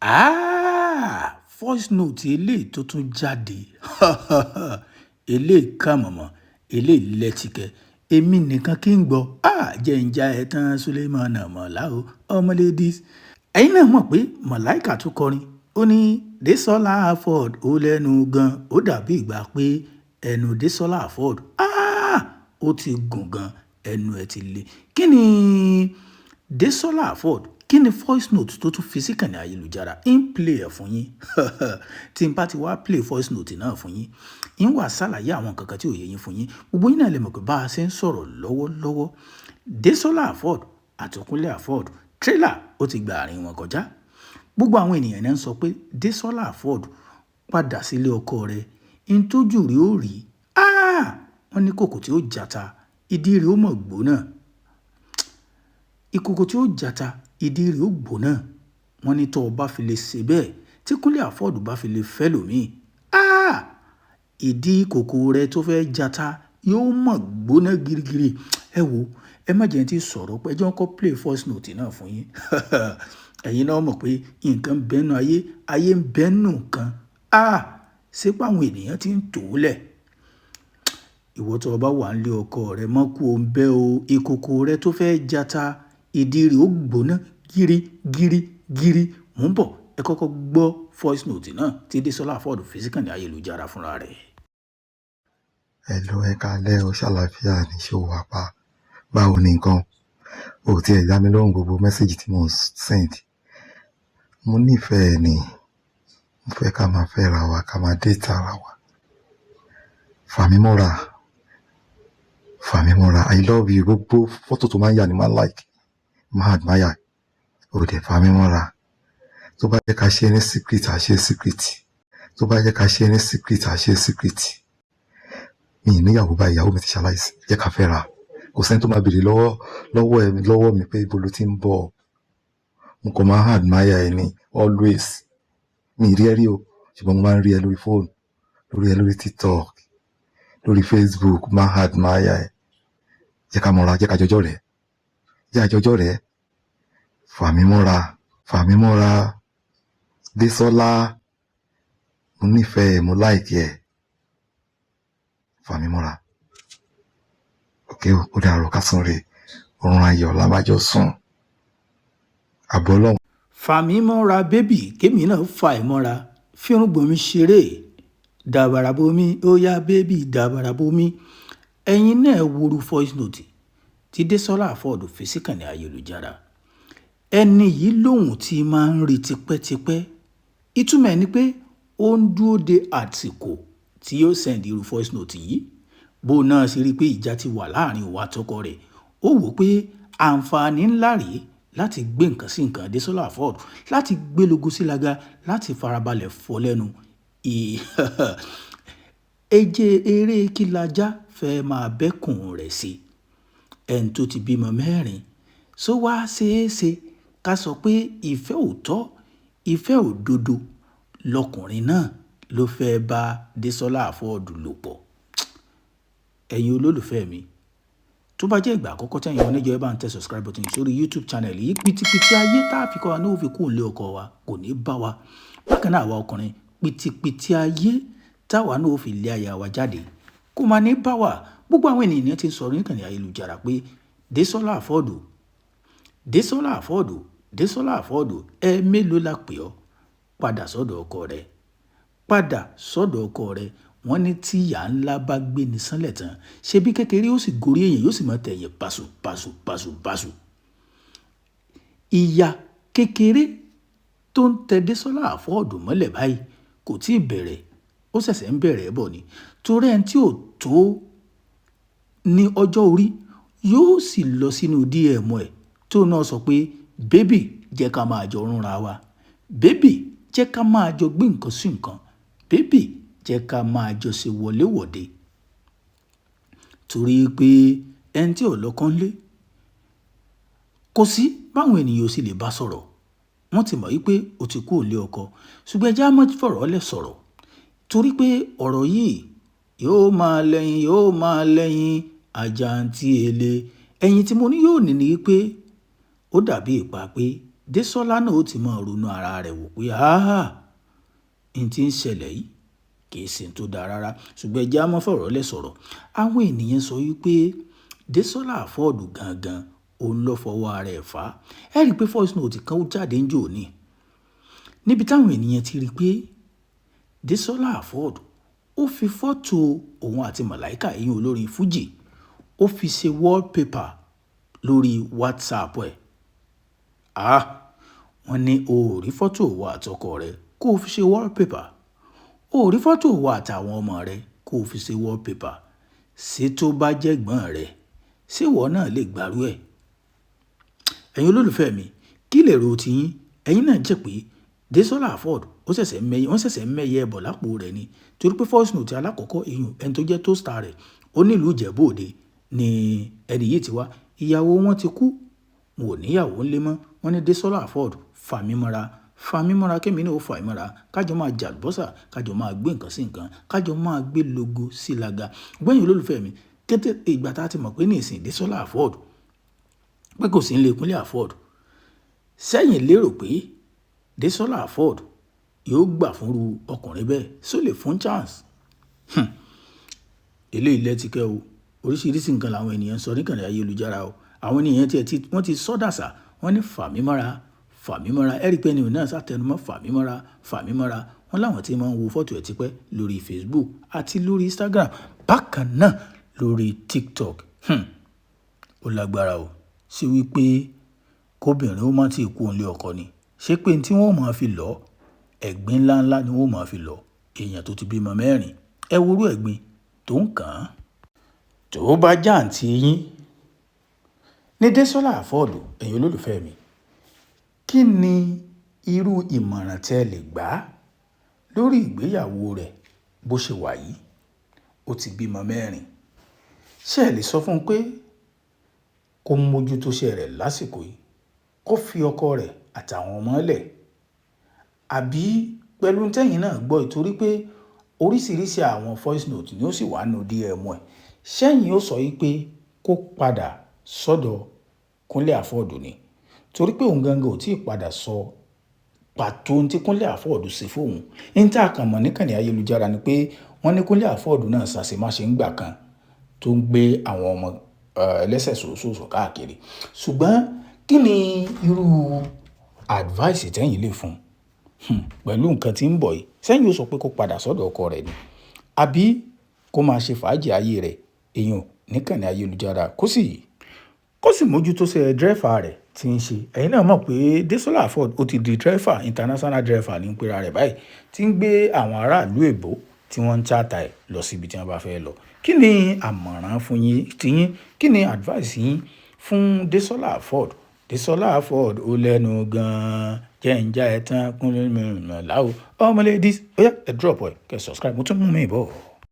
Háà! Voice note eléyìí tó tún jáde, eléyìí kà mọ̀mọ́, eléyìí lẹ́tìkẹ́. Èmi nìkan kí n gbọ́. Ah! Jẹ́ ń já ẹ tán Suleiman Mọ̀lá o, ọmọ ladies. Ẹ̀yin náà mọ̀ pé Màláíkà tún kọrin. Ó ní Desola Afod ó lẹ́nu gan. Ó dàbí ìgbà pé ẹnu Desola Afod, ah! Ó ti gùn gan, ẹnu ẹ ti le. Kí ni Desola Afod? Kí ni voice note tó tún fi sí ìkànnì ayélujára? Ń play ẹ̀ fún yín. Tí n bá ti wá play voice note náà fún yín, ń wá ṣàlàyé àwọn nǹkan kan tí ò yé yín fún yín. Gbogbo yín náà lè mọ̀ pé bá a ṣe ń sọ̀rọ̀ lọ́wọ́lọ́wọ́, Desola Afod àti Kunle Afod, trailer ó ti gba àárín wọn kọjá. Gbogbo àwọn ènìyàn náà ń sọ pé Desola Afod, padà sílé ọkọ rẹ̀, ń tójú rí ó rí. Ah! Wọ́n ní kòkò tí ó jata, ìdí rẹ̀ ó mọ̀ gbóná. Ìkòkò tí ó jata, ìdí rẹ̀ ó gbóná. Wọ́n ní tó o bá fi lè ṣe bẹ́ẹ̀, tí Kunle Afod bá fi lè fẹ́ lòmíì, ah! Ìdí ìkòkò rẹ̀ tó fẹ́ jata yóò mọ̀ gbóná girigiri. Ẹ wo, ẹ má jẹ́ n tí sọ̀rọ̀ pé ẹ jẹ́ n kọ́ play voice note náà fún yín. Ẹ̀yin náà mọ̀ pé nǹkan ń bẹ́nu ayé, ayé ń bẹ́nu nǹkan. Ah! Ṣé pé àwọn ènìyàn tí ń tò ó lẹ̀? Ìwọ tó bá wà nílé ọkọ rẹ, mọ́ kú o ń bẹ́ o. Ìkòkò rẹ tó fẹ́ jata, ìdí rẹ̀ ó gbóná gírí, gírí, gírí. Mò ń bọ̀, ẹ kọ́kọ́ gbọ́ voice note náà tí Desola Afod fi sí ìkànnì ayélujára fúnra rẹ̀. Hello, ẹ káalẹ́ o, ṣàlàáfíà ní, ṣé o wà pa? Báwo ni nǹkan? O ò tiẹ̀ dá mi lóhùn gbogbo message tí mò ń send. Mo nífẹ̀ẹ́ ni. Mo fẹ́ ká máa fẹ́ra wa, ká máa date ara wa. Fà mí mọ́ra. Fà mí mọ́ra. I love you. Gbogbo fọ́tò tó máa ń yà ni máa ń like, máa admire. O dẹ̀ fà mí mọ́ra. Tó bá jẹ́ ká ṣe ní secret, à ṣe secret. Tó bá jẹ́ ká ṣe ní secret, à ṣe secret. Mi ì níyàwó báyìí, ìyàwó mi ti ṣaláìsí. Jẹ́ ká fẹ́ra. Kò sẹ́ni tó máa béèrè lọ́wọ́ lọ́wọ́ ẹ lọ́wọ́ mi pé ibo ló ti ń bọ̀. Mo kàn máa ń admire ẹ ní always. Mi ì rí ẹ rí o, ṣùgbọ́n mo máa ń rí ẹ lórí fóònù, lórí ẹ lórí TikTok, lórí Facebook, máa ń admire ẹ. Jẹ́ ká mọ́ra, jẹ́ ká jọjọ́ rẹ̀. Jẹ́ àjọjọ́ rẹ̀. Fà mí mọ́ra, fà mí mọ́ra. Désọ́lá, mo nífẹ̀ẹ́, mo like ẹ. Fà mí mọ́ra. Okay o, ó dàárọ̀, ká sùn re. Oorun ayọ̀ la máa jọ sùn. Àbọ̀ Ọlọ́run. Fà mí mọ́ra, baby, kémi náà fà ẹ́ mọ́ra. Fírùngbọ̀n mi ṣeré. Dàbàrà bomi, ó yá baby, dàbàrà bomi. Ẹ̀yin náà wo voice note tí Desola Afod fi sí ìkànnì ayélujára. Ẹni yìí lóhùn tí máa ń rí tipẹ́tipẹ́. Ìtumọ̀ ẹ̀ ni pé ó ń dúró de àsìkò tí yóò send irú voice note yìí. Bó náà sì rí pé ìjà ti wà láàrin òun àtọkọ rẹ̀, ó wò pé àǹfààní ńlá rèé láti gbé nǹkan sí nǹkan Desola Afod, láti gbé logo sí laga, láti farabalẹ̀ fọ́ lẹ́nu. Ẹjẹ́ eré kí lajá fẹ́ máa bẹ́kùn rẹ̀ sí. Ẹni tó ti bímọ mẹ́rin, ṣó wá ṣeéṣe ká sọ pé ìfẹ́ òótọ́, ìfẹ́ òdodo lọkùnrin náà ló fẹ́ bá Desola Afod lò pọ̀? Ẹ̀yin olólùfẹ́ mi, tó bá jẹ́ ìgbà àkọ́kọ́ tí ẹ̀yin oníjọ́, ẹ bá ń tẹ subscribe button sórí YouTube channel yìí. Pìtìpìtì ayé tá a fi kọ́ wa ní òfin kúrò lé ọkọ wa kò ní bá wa. Bákan náà, àwa ọkùnrin, pìtìpìtì ayé táwa náà ó fi lé aya wa jáde kó máa ní bá wa. Gbogbo àwọn ènìyàn ti ń sọ̀rọ̀ níkànnì ayélujára pé Desola Afod, Desola Afod, Desola Afod, ẹ mélòó la pè ọ́? Padà sọ́dọ̀ ọkọ rẹ̀, padà sọ́dọ̀ ọkọ rẹ̀. Wọ́n ní tí ìyá ńlá bá gbé ní sánlẹ̀ tán, ṣebí kékeré ó sì gorí èèyàn, yóò sì máa tẹ̀yìn báṣu báṣu báṣu báṣu. Ìyá kékeré tó ń tẹ Desola Afod mọ́lẹ̀ báyìí kò tí ì bẹ̀rẹ̀, ó ṣẹ̀ṣẹ̀ ń bẹ̀rẹ̀ bọ̀ ni. Torí ẹni tí ò tó ní ọjọ́ orí yóò sì lọ sínú DM ẹ̀ tó náà sọ pé, "Baby, jẹ́ ká máa jọ rúnra wa. Baby, jẹ́ ká máa jọ gbé nǹkan sí nǹkan. Baby, jẹ́ ká máa jọ ṣe wọléwọ̀de." Torí pé ẹni tí ò lọ́kọ ńlé, kò sí báwọn ènìyàn ò sì lè bá sọ̀rọ̀. Wọ́n ti mọ̀ wípé ó ti kúrò nílé ọkọ. Ṣùgbọ́n ẹ jẹ́ á má fọ̀rọ̀ lẹ̀ sọ̀rọ̀, torí pé ọ̀rọ̀ yìí yóò máa lẹ́yìn, yóò máa lẹ́yìn àjàǹtí ele. Ẹ̀yìn tí mo ní yóò ní ni wípé ó dàbí ìpa pé Désọ́lá náà ó ti máa ronú ara rẹ̀ wò pé n tí ń ṣẹlẹ̀ yìí kì í ṣe tó dáa rárá. Ṣùgbọ́n ẹ jẹ́ á má fọ̀rọ̀ lẹ̀ sọ̀rọ̀. Àwọn ènìyàn sọ wípé Désọ́lá Afọ́ọ̀dù gangan òun ló fọwọ́ ara ẹ̀ fà á. Ẹ rí i pé voice note kan ó jáde ń jò ní níbi táwọn ènìyàn ti rí i pé Désọ́lá Afọ́ọ̀dù ó fi fọ́tò òun àti Màláíkà, ìyẹn olórin Fuji, ó fi ṣe wallpaper lórí WhatsApp ẹ̀. Wọ́n ní o ò rí fọ́tò òun àtọkọ rẹ̀ kó o fi ṣe wallpaper, o ò rí fọ́tò òun àtàwọn ọmọ rẹ̀ kó o fi ṣe wallpaper. Ṣé tó bá jẹ́gbọ́n rẹ̀, ṣé ìwọ náà lè gbárù ẹ̀? Ẹ̀yin olólùfẹ́ mi, kí lè ro tiyín? Ẹ̀yin náà jẹ́ pé Désọ́lá Afọ́ọ̀dù ó ṣẹ̀ṣẹ̀ mẹ́yẹ, wọ́n ṣẹ̀ṣẹ̀ mẹ́yẹ ẹbọ̀ lápò rẹ̀ ni, torí pé voice note alákọ̀ọ́kọ́, ìyún ẹni tó jẹ́ toaster rẹ̀, ó nílùú Ìjẹ̀bú Òde ni ẹni yìí ti wá. Ìyàwó wọn ti kú, wọn ò níyàwó ńlé mọ́. Wọ́n ní Désọ́lá Afọ́ọ̀dù, fà mí mọ́ra, fà mí mọ́ra, kémi náà ó fà mí mọ́ra, kájọ máa jàlùbọ́sà, kájọ máa gbé nǹkan sí nǹkan, kájọ máa gbé logo sí laga. Gbẹ̀yìn olólùfẹ́ mi, kété ìgbà tá a ti mọ̀ pé ní ìsìn Désọ́lá Afọ́ọ̀dù pé kò sí nílé Kúnlé Afọ́ọ̀dù, sẹ́yìn lérò pé Désọ́lá Afọ́ọ̀dù yóò gbà fúnru ọkùnrin bẹ́ẹ̀? Só lè fún chance? Eléyìí lẹ́tìkẹ́ o. Oríṣiríṣi nǹkan làwọn ènìyàn ń sọ níkànnì ayélujára o. Àwọn ènìyàn tiẹ̀ tí wọ́n ti sọ́dàsà, wọ́n ní fà mí mọ́ra, fà mí mọ́ra. Ẹ rí i pé ẹni náà ṣàtẹnumọ́ fà mí mọ́ra, fà mí mọ́ra. Wọ́n láwọn tí máa ń wo fọ́tò ẹ̀ tipẹ́ lórí Facebook àti lórí Instagram, bákan náà lórí TikTok. Ó lágbára o. Ṣé wípé kóbìnrin ó má ti kú òǹlé ọkọ ni? Ṣé pé tí wọ́n máa fi lọ ẹ̀gbin ńláńlá ni wọ́n máa fi lọ èèyàn tó ti bímọ mẹ́rin? Ẹ worú ẹ̀gbin tó ń kàn án. Tó bá jàǹtí yín ní Désọ́lá Afọ́ọ̀dù, ẹ̀yin olólùfẹ́ mi, kí ni irú ìmọ̀ràn tẹ́ lè gbà á lórí ìgbéyàwó rẹ̀ bó ṣe wà yìí? Ó ti bímọ mẹ́rin. Ṣé ẹ lè sọ fún un pé kó mójútó iṣẹ́ rẹ̀ lásìkò yìí, kó fi ọkọ rẹ̀ àtàwọn ọmọ lẹ̀? Àbí pẹ̀lú tẹ́yìn náà gbọ́, ìtorí pé oríṣiríṣi àwọn voice note ni ó sì wà nínú DM ẹ̀, ṣẹ́yìn ó sọ yìí pé kó padà sọ́dọ̀ Kúnlé Afọ́ọ̀dù ni? Torí pé òun gangan ò tí ì padà sọ pàtó ohun tí Kúnlé Afọ́ọ̀dù ṣe fóun. Ní tá a kàn mọ̀ níkànnì ayélujára ni pé wọ́n ní Kúnlé Afọ́ọ̀dù náà ṣàṣemáṣe ńgbà kan tó ń gbé àwọn ọmọ ẹlẹ́sẹ̀ ṣòṣòṣò káàkiri. Ṣùgbọ́n kí ni irú advice tẹ́yìn lè fún un pẹ̀lú nǹkan tí ń bọ̀ yìí? Sẹ́yìn ó sọ pé kó padà sọ́dọ̀ ọkọ rẹ̀ ni, àbí kó máa ṣe fàájì ayé rẹ̀ èèyàn níkànnì ayélujára, kó sì mójútó ṣe dírẹ́fà rẹ̀ tí ń ṣe? Ẹ̀yin náà mọ̀ pé Désọ́lá Afọ́ọ̀dù ó ti di dírẹ́fà, international dírẹ́fà ní pera rẹ̀ báyìí, tí ń gbé àwọn aráàlú èbó tí wọ́n ń charter ẹ̀ lọ síbi tí wọ́n bá fẹ́ lọ. Kí ni àmọ̀ràn fún yín tiyín? Kí ni advice yín fún Désọ́lá Afọ́ọ̀dù? Désọ́lá Afọ́ọ̀dù ó lẹ́nu gan-an, jẹ́ ń já ẹ tán. Kúnlẹ̀ mọ̀ láwo ọmọ ladies, ó yá, ẹ drop ẹ, kẹ́ subscribe, mo tún mú mi bọ̀.